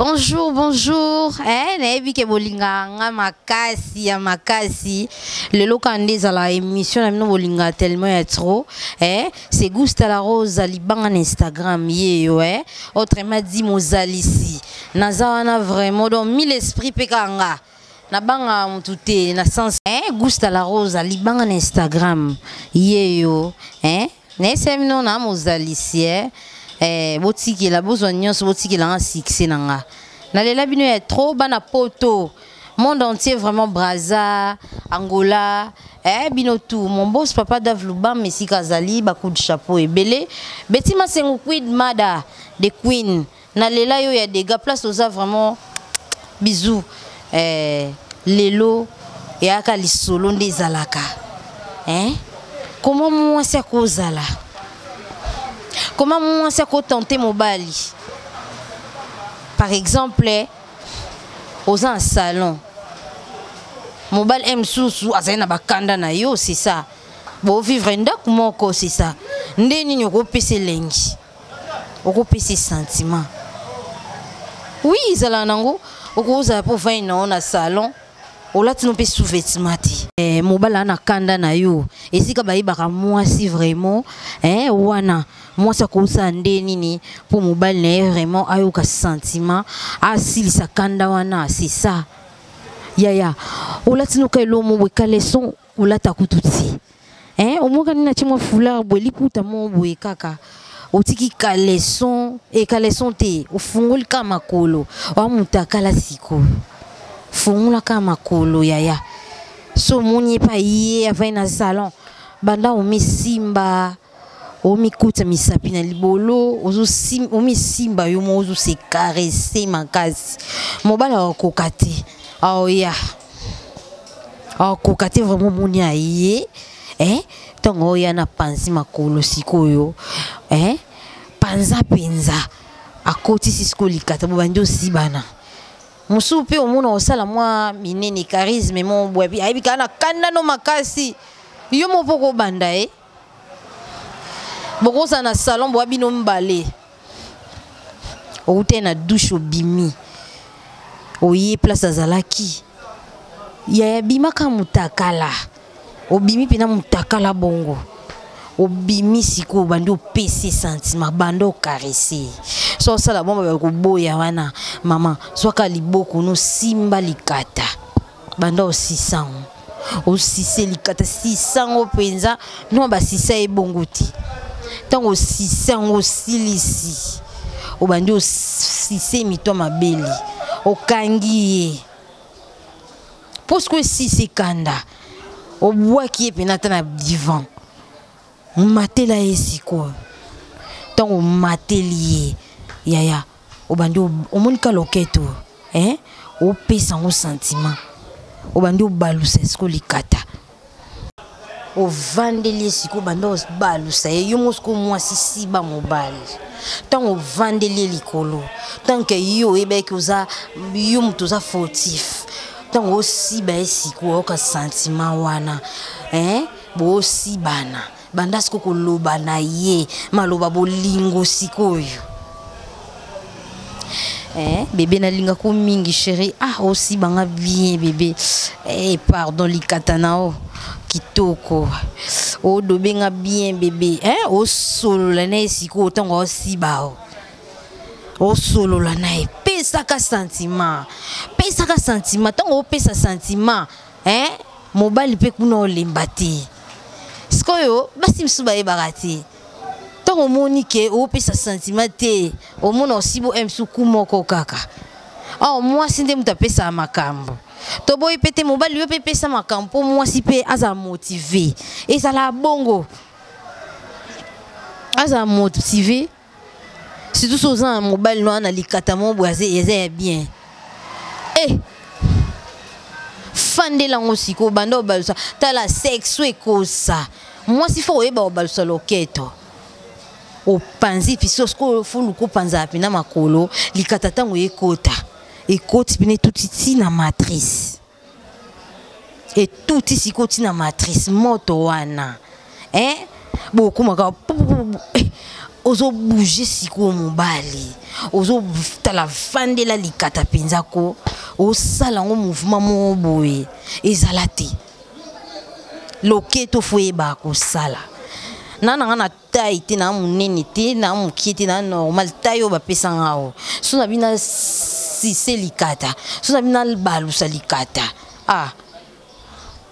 Bonjour, bonjour. Eh, nayebi ke bolingaka nga makasi ya makasi. Lelo kaka nde ezala émission na bino bolingaka tellement ya trop. Eh, c'est Gusta la Rose libanga na Instagram ye yo eh. Autrement dit mozalisi. Naza wana vraiment donc mille esprits pe kaka nga. Nabanga mutu te na sens eh Gusta la Rose libanga na Instagram ye yo eh. Nayebisa bino na mozalisi eh eh botikela bozwa nyonso botikela nga succès na nga nalela bino ya trop bana poto monde entier vraiment Brazza Angola eh bino tout mon boss papa Dave Lubam esika azali ba coup de chapeau ebele Betty Masengu Queen Mada the Queen Na lela yo ya dega place oza vraiment bisous eh, lelo eyaka lisolo nde ezalaka eh? Comment mwasi akozala comment mwasi akotente mobali par exemple oza na salon mobali e mosusu azali na bakanda na yo c'est ça bovivre ndako moko c'est ça nde nini okopesa elengi okopesa sentiment oui ezalaka nango okozala mpo ovandi na yo na salon olati no mpe sous-vêtement te eh, mobali aa na kanda na yo esika bayebaka mwasi vraiment eh, wana mwasi akosala nde nini mpo mobali na ye vraiment ayoka sentiment asilisa kanda wana c'est ça yaya olati noka elomo boye caleçon olata kutu ti eh omoka nini atie mwa foulard boye liputa moko boye kaka otiki caleçon e caleçon te ofungoli kaka makolo oa mutakala sikoyo fungola kaka makolo yaya so omoni ye mpe aye avandi na salon banda omisimba omikuta misapi na libolo omisimba yo moko ozose caresse makasi mobali akokoka te aoya akoka te vraiment omoni aye eh? ntango oya na panzi makolo sikoyo eh? panza mpenza akotisi sikoyo likata bobandi osibana mosusu mpe omona osala mwa minene charisme mo bwabi ayebi kaka na kanda no makasi yo moko mpo kobanda ye bokozala na salon boa bino mibale outaki na douche obimi oye place azalaki yaya bimaka mutakala obimi mpena mutakala bongo obimi sikoyo obandi opesi sentiment banda okarese so osala bongo bakoboya wana mama zwaka liboko nosimba likata banda osisango osise likata sisango mpenza no basisa ye bongo te ntango osise yango osilisi obandi osise mito mabele okangi ye mpo sikoyo esisi kanda obwaki ye mpena ata na divan matela ye sikoyo ntango omateli ye yaya obandi omoni ka loketo eh? opesa yango sentiment obandi obalusa sikoyo likata ovandeli ye sikoyo obandi obalusa ye yo moko sikoyo mwasi siba mobali ntango ovandeli ye likolo tanke yo oyebaki oza yo moto oza fautif ntango osiba ye sikoyo oyoka sentiment wana eh? bosibana banda sikoyo koloba na ye maloba bolingo sikoyo eh, bebe nalinga ko mingi chéri ah osiba nga bien bebe eh, pardon likata na o kitoko odobe nga bien bebe eh, osolola na ye sikoyo ntango osiba o osolola na ye pesaka sentiment pesaka sentiment ntango opesa sentiment eh mobali mpe kuna olemba te sikoyo basi misusu bayebaka te ntango omoni ke opesa sentiment te omona osibo eh, mosusu ku moko kaka awa oh, mwasi nde moto apesaka makambo toboyi mpe te mobali yo mpe pesa makambo mpo mwasi mpe azala motive ezala bongo azala motive surtout soki oza na mobali no wana likata moko boye eza ya bien e fandela yango sikoyo banda obalusa tala sexo ekosa mwasi fo koyeba kobalusa loketo opanzi piso sikoyo fo luka opanzaka mpena makolo likata ntango ekota ekoti mpena etuti ti na matrice. Etuti sikoyo ti na matrice moto wana. Hein? Bokomaka eh, ozo bouger sikoyo mobali. Ozo tala vandela likata penza ko osala yango mouvement moko boye ezala te. Loketo fo yeba kosala. Na na nga na taille te na munene te na mukie te na normal taille oyo bapesa nga o so na bina sise likata so na bina balusa likata ah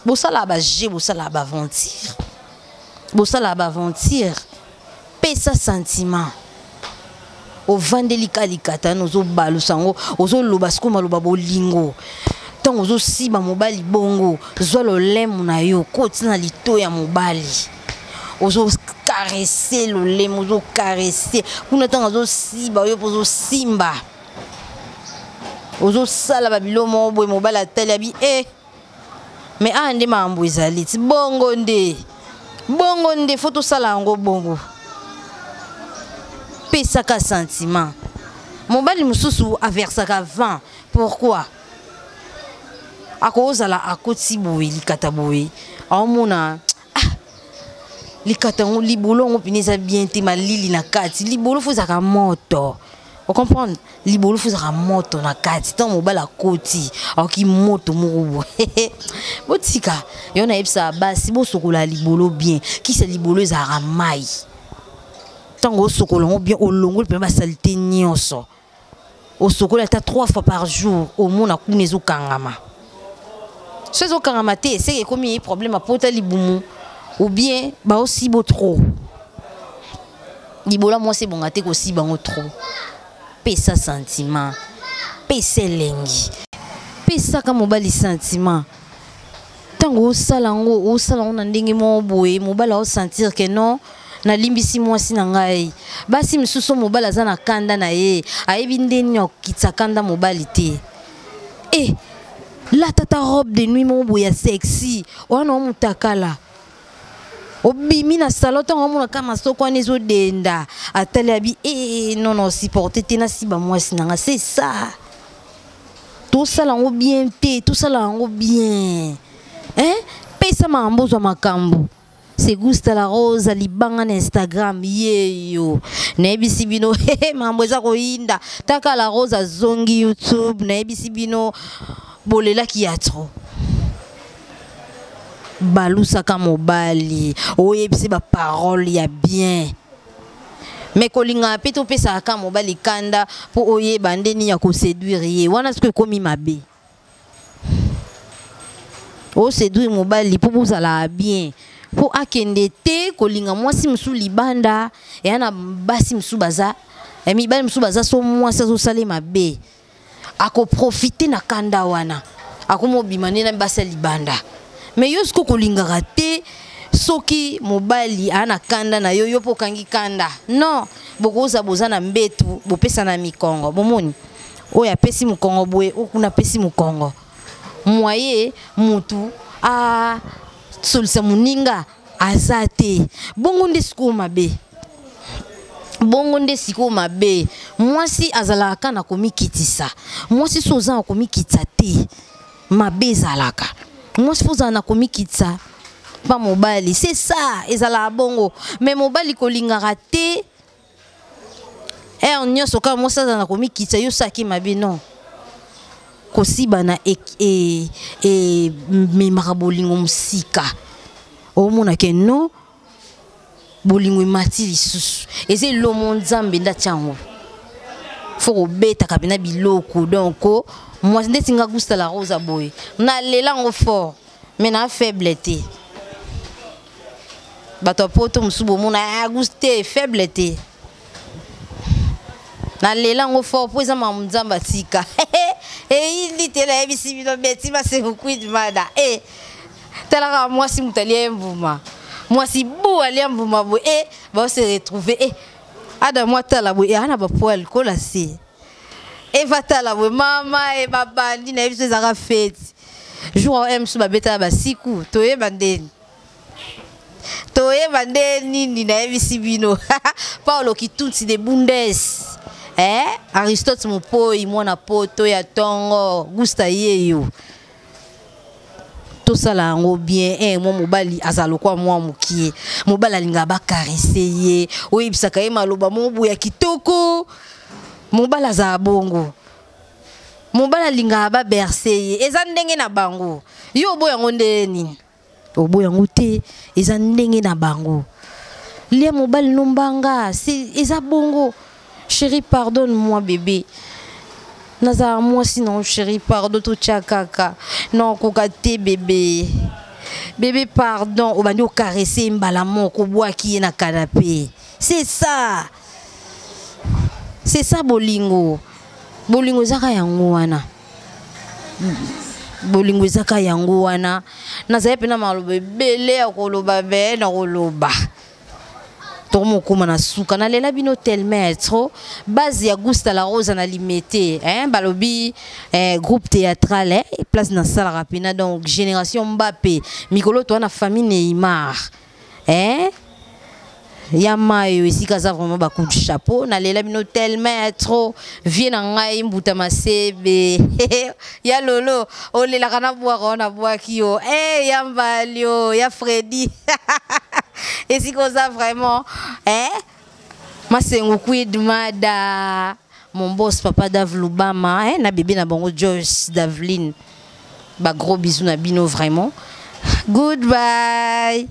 bosala ba jeu bosala ba aventure bosala ba aventure pesa sentiment ovandeli ka likata wana ozobalusa yango ozoloba sikoyo maloba bolingo ntango ozosiba mobali bongo zwa lolemo na yo koti na lito ya mobali ozokarese lolemo ozokarese kuna ntango azosiba yo mpo ozosimba ozosala babilo moko boye mobali atali abi e eh, mais awa nde makambo ezali ti bongo nde bongo nde fo tosala yango bongo pesaka sentiment mobali mosusu aversaka vent pourquoi akozala akoti boye likata boye aomona ah, likata yango libolo yango mpena eza bien te malili na kati libolo fo ezalaka moto ocomprendre libolo fo ezalaka moto na kati ntango mobali akoti aoki moto moko boye botika yo nayebisaka basi bosokola libolo bien kisa libolo ezalaka mai ntango osokola yango bien olongoli mpena basalite nyonso osokoli ata 3 fois par jour omona kuna ezokangama so ezokangama te seke ekomi problème apota libumu ou bien baosibo trop libola mwasi ebonga te kosiba yango trop pesa sentiment pesa elengi pesaka mobali sentiment ntango osala yango osala yango na ndenge moko boye mobali aosentir ke non nalimbisi mwasi na ngai basi misusu mobali aza na kanda na ye ayebi nde nini akokitisa kanda mobali te e lata ta robe de nuit moko boye ya sexy wana omutakala obimi na salon ntango omona kaka masoko wana ezodenda atali abi e non non supporte te nasiba mwasi na nga c'est ça tosala yango bien te tosala yango bien hein pesa makambo ozwa makambo c'est Gusta la Rose libanga na Instagram yeyo nayebisi bino makambo eza koyinda taka la Rose azongi YouTube nayebisi bino bolelaki ya trop balusaka mobali oyebisi ba parole ya bien me kolingaka mpe topesaka kaka mobali kanda mpo oyeba nde nini ya koseduire ye wana soki ekomi mabe oseduire mobali mpo bozalaka bien mpo akende te kolinga mwasi mosusu libanda eya na basi mosusu baza ya mibali mosusu baza so mwasi azosala mabe akoprofite na kanda wana akomobima nde na basi ya libanda me yo sikoyo kolingaka te soki mobali aa na kanda na yo yo mpo okangi kanda non bokoza boza na mbetu bopesana mikongo bomoni oyo apesi mokongo boye oyo kuna apesi mokongo moye mutu asolisa moninga aza te bongo nde sikoyo mabe bongo nde sikoyo mabe mwasi azalaka kaka na komikitisa mwasi so oza na komikitisa te mabe ezalaka mwasi fo ozala na komikitisa pa mobali c'est ça ezalaka bongo mais mobali kolingaka te heure nyonso kaka mwasi azala na komikitisa yo osaki mabe non kosibana ememaka e, e, bolingo mosika omona ke non bolingo emati lisusu eza elomo nzambe nde atya yango fo kobetaka mpena biloko donc mwasi ndeti nga gusta la rosa boye nalela yango fort mais na faible te bato ya poto mosusu bomona ah, guste faible te nalela yango fort mpo eza makambo nzambe atika eyindi te nayebisi bino beti basekukwid mada e eh, talaka mwasi moto alia ye mbuma mwasi bu alia mbuma boye e eh, baose retrouve e eh, adamu atala boye ana bapoile kola se eva tala boye mama e babandi na ye biso ezalaka feti jour oyo mosusu babetaka basiku toyeba ndeni toyeba nde nini nayebisi bino paulo kitunti de bundes eh? aristote mopoi mwana poto ya tongo gusta yeyo Tosala yango bien. Eh, mwa mobali aza lokwa mwa mokie. Mobali alingaka bakarese ye, oyebisaka ye maloba moko boye ya kitoko. Mobali azala bongo. Mobali alingaka baberse ye, eza ndenge na bango. Yo oboya yango nde nini? Oboya yango te, eza ndenge na bango. Lia mobali no mbanga, eza bongo. Chérie, pardonne moi bébé, nazala mwasi na yo. Chérie, pardon, totya kaka nakoka te. Bébé, bébé, pardon. Obandi okarese ye mbala moko, obwaki ye na canapé. C'est ça, c'est ça bolingo. Bolingo ezaka yango wana, bolingo ezaka yango wana. Nazali mpena maloba ebele ya koloba, be na koloba tokomokóma na suka. Nalela bino tellement trop. Base ya Gusta La Rosa na Limete, hein, balobi eh, groupe théâtral, eh, place nasalaka mpena. Donc génération Mbappe, mikolo toa na famille Neymar, hein, ya mayo esika aza vraiment ba coup de chapeau. Nalela bino tellement trop. Vie na ngai, mbuta masebe ya lolo, olelaka na bwaka wana, bwaki yo eh, ya mbalio ya Fredi esika oza vraiment, eh? Masengo Quid Mada, mon boss papa Dave Lubama, eh? Na bébé na bango Joyce Davline, ba gros bisous na bino vraiment. Goodbye.